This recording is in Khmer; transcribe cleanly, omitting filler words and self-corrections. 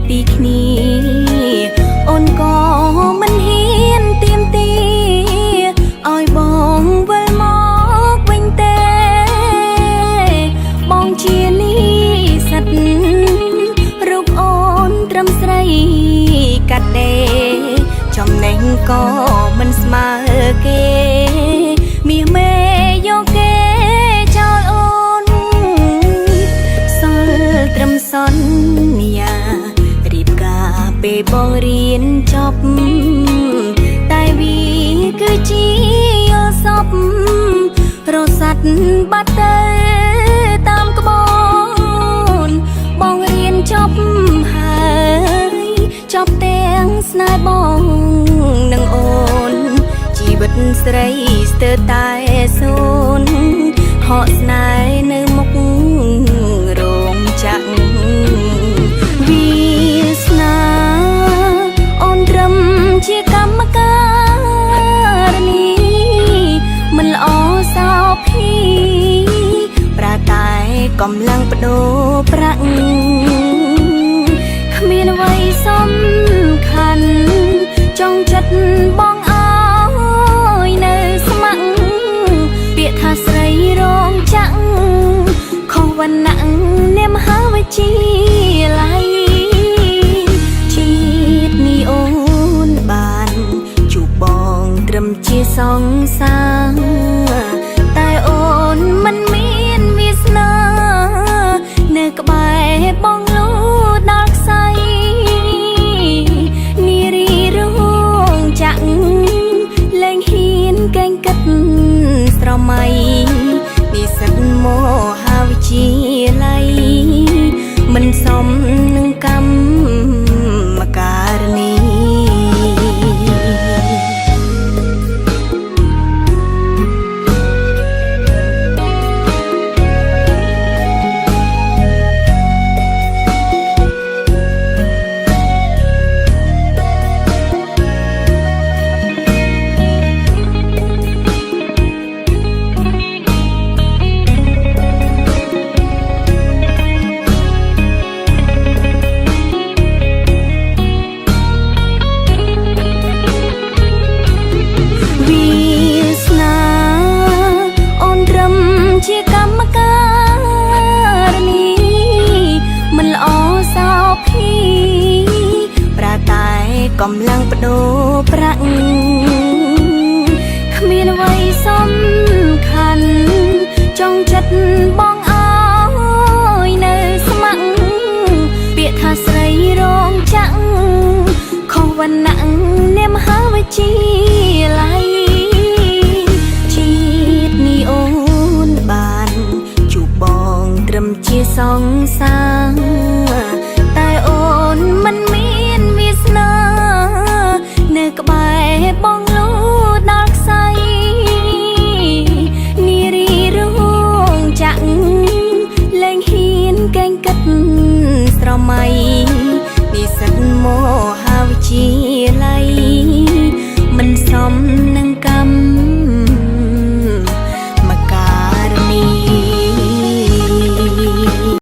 ពីគ្នាអូនក៏មិនហ៊ានទៀមទាឲ្យបងវិលមកវិញទេបងជានិស្សិតរូបអូនត្រឹមស្រីកាត់ដេរចំណេញក៏មិនស្មើគេមាសមេយកគេចោលអូនសល់ត្រឹមសន្យារៀបការពេលបងរៀនចប់តែវាគឺជាយល់សពរសាត់បាត់ទៅតាមក្បូនបងរៀនចប់ហើយចប់ទាំងស្នេហ៍បងនិងអូនជីវិតស្រីស្ទើរតែសូន្យហក់ស្នេហ៍នៅមុខរោងចក្រវាសនាអូនត្រឹមជាកម្មការនីមិនល្អសោភីប្រាតែកម្លាំងបដូរប្រាក់គ្មានអ្វីសំខាន់ចង់ចិត្តបងអើយនៅស្ម័គ្រពាក្យថាស្រីរោងចក្រខុសវណ្ណៈនាមហាវិទ្យាល័យជាតិនេះអូនបានជួបបងត្រឹមជាសង្សារតែអូនមិនមានវាសនានៅក្បែរបងលូដល់ខ្សែនារីរោងចក្រលែងហ៊ានកេងគិតស្រមៃនិស្សិតមហាវិទ្យាល័យមិនសមនឹងកម្មការនី វាសនាអូនត្រឹមជាកម្មការនីមិនល្អសោភីប្រាតែកម្លាំងបដូរប្រាក់គ្មានអ្វីសំខាន់ចង់ចិត្តបងអើយនៅស្ម័គ្រពាក្យថាស្រីរោងចក្រខុសវណ្ណៈនាមហាវិទ្យា